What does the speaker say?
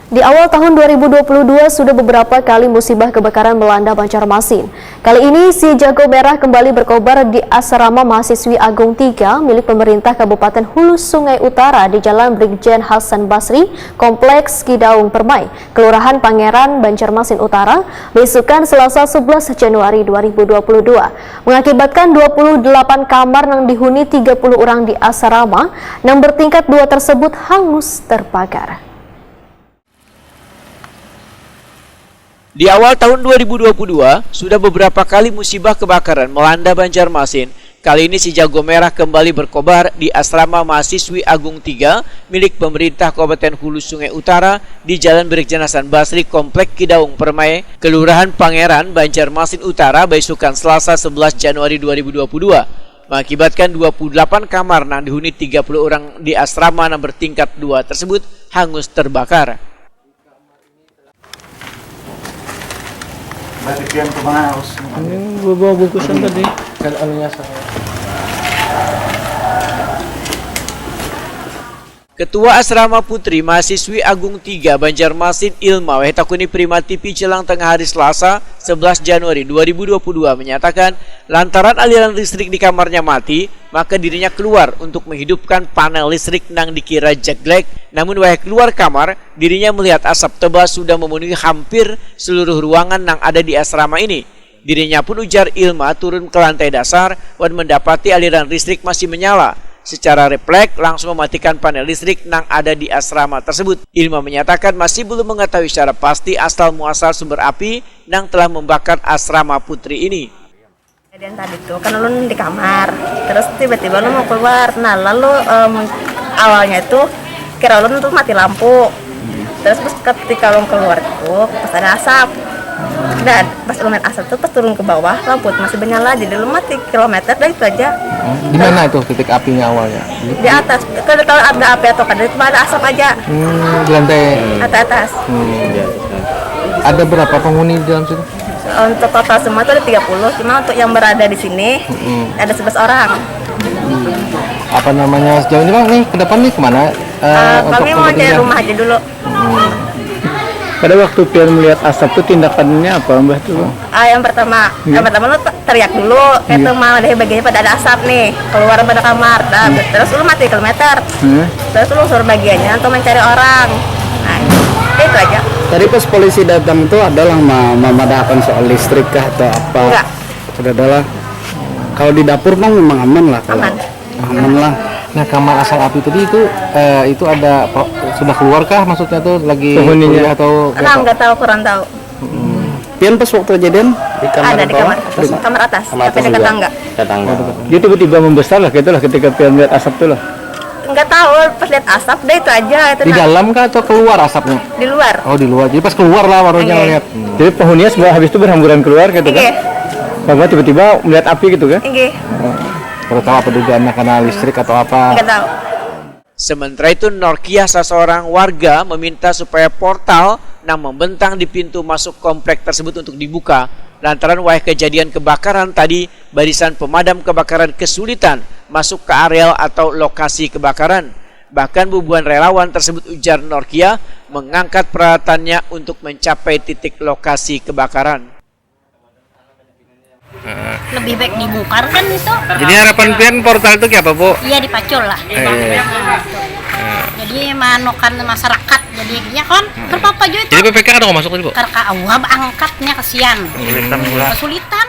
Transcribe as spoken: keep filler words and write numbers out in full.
Di awal tahun dua ribu dua puluh dua, sudah beberapa kali musibah kebakaran melanda Banjarmasin. Kali ini, si Jago Merah kembali berkobar di Asrama Mahasiswi Agung tiga milik pemerintah Kabupaten Hulu Sungai Utara di Jalan Brigjen Hasan Basri, Kompleks Kidaung Permai, Kelurahan Pangeran, Banjarmasin Utara, besukan Selasa sebelas Januari dua ribu dua puluh dua, mengakibatkan dua puluh delapan kamar nang dihuni tiga puluh orang di asrama nang bertingkat dua tersebut hangus terbakar. Di awal tahun dua ribu dua puluh dua, sudah beberapa kali musibah kebakaran melanda Banjarmasin. Kali ini, si Jago Merah kembali berkobar di Asrama Mahasiswi Agung tiga milik pemerintah Kabupaten Hulu Sungai Utara di Jalan Brigjen Hasan Basri, Komplek Kidaung Permai, Kelurahan Pangeran, Banjarmasin Utara, besukan Selasa sebelas Januari dua ribu dua puluh dua, mengakibatkan dua puluh delapan kamar nang dihuni tiga puluh orang di asrama nang bertingkat dua tersebut hangus terbakar. Berarti pian kumaha, Us? Hmm, gua bawa bungkusan tadi. Kan anunya sama. Ketua Asrama Putri Mahasiswi Agung tiga Banjarmasin, Ilma, wahai takuni Prima T V jelang tengah hari Selasa, sebelas Januari dua ribu dua puluh dua, menyatakan, lantaran aliran listrik di kamarnya mati, maka dirinya keluar untuk menghidupkan panel listrik nang dikira jeglek. Namun, wahai keluar kamar, dirinya melihat asap tebal sudah memenuhi hampir seluruh ruangan nang ada di asrama ini. Dirinya pun, ujar Ilma, turun ke lantai dasar wan mendapati aliran listrik masih menyala. Secara refleks, langsung mematikan panel listrik nang ada di asrama tersebut. Ilma menyatakan masih belum mengetahui secara pasti asal muasal sumber api nang telah membakar asrama putri ini. Kejadian tadi tuh kan ulun di kamar, terus tiba-tiba ulun mau keluar. Nah, lalu, em, awalnya itu kira ulun tuh mati lampu. Terus pas ketika ulun keluar tuh pas ada asap. Dan pas ulun lihat asap tuh, pas turun ke bawah, lampu tuh masih menyala. Jadi ulun mati kilometer dah, itu aja. Hmm, di mana tuh titik apinya awalnya? Di atas, kada tahu ada api atau kada, cuma ada asap aja. Hmm, di lantai. Atas, atas. Hmm. Ada berapa penghuni di dalam situ? Untuk total semua tuh ada tiga puluh, cuma untuk yang berada di sini ada sebelas orang. Apa namanya, sejauh ini, Bang, nih ke depan nih kemana? Eh, Eh, untuk kami mau cari pemberhentian? Rumah aja dulu. Hmm. Pada waktu pian melihat asap tuh, tindakannya apa, Mbah, tuh? Ah, yang pertama, Iya. yang pertama lu te- teriak dulu, kayak Iya. tuh, "Mama, deh, bagiannya pada ada asap nih, keluar pada kamar." Dah, Hmm. terus lu mati kilometer. Hmm. Terus lu suruh bagiannya untuk mencari orang. Nah, itu aja. Tadi pas polisi datang tuh adalah ma- memadahakan soal listrik kah atau apa? Enggak. Tidak ada lah. Kalau di dapur, Bang, memang aman lah kalau Aman. Aman lah. Nah, kamar asal api tadi itu, eh, itu ada pro- sudah keluar kah, maksudnya tuh lagi Penghuninya. Kuliah atau Nah, apa? Nggak tahu, kurang tahu. Hmm. Pian pas waktu kejadian? Di kamar Ada di bawah? Kamar atas. Kamar atas, Kamar tapi atas dekat juga. Tangga. Tetangga. Oh, dekat. Dia tiba-tiba membesar lah, gitu lah, ketika pian lihat asap tuh lah. Nggak tahu, pas lihat asap deh, itu aja, itu. Di nah. Dalam kah atau keluar asapnya? Di luar. Oh, di luar. Jadi pas keluar lah barunya Oke. Lihat. Hmm. Jadi penghuninya semua habis itu berhamburan keluar gitu kan? Oke. Bahwa tiba-tiba melihat api gitu kan? Oke. Oh. Baru tahu apa dugaannya, karena listrik atau apa? Nggak tahu. Sementara itu, Norkiah, saseorang warga, meminta supaya portal nang membentang di pintu masuk komplek tersebut untuk dibuka, lantaran wayah kejadian kebakaran tadi, barisan pemadam kebakaran kesulitan masuk ke areal atau lokasi kebakaran. Bahkan bubuhan relawan tersebut, ujar Norkiah, mengangkat peralatannya untuk mencapai titik lokasi kebakaran. Lebih baik dibongkar kan itu. Jadi harapan pian portal itu kayak apa, Bu? Iya, dipacul lah. Eh, iya, iya. Jadi manukan masyarakat. Jadi ya kan, hmm. Berapa juga itu? Jadi P P K ada nggak masuk tadi, Bu? Karka awab angkatnya kesian. Hmm. Kesulitan.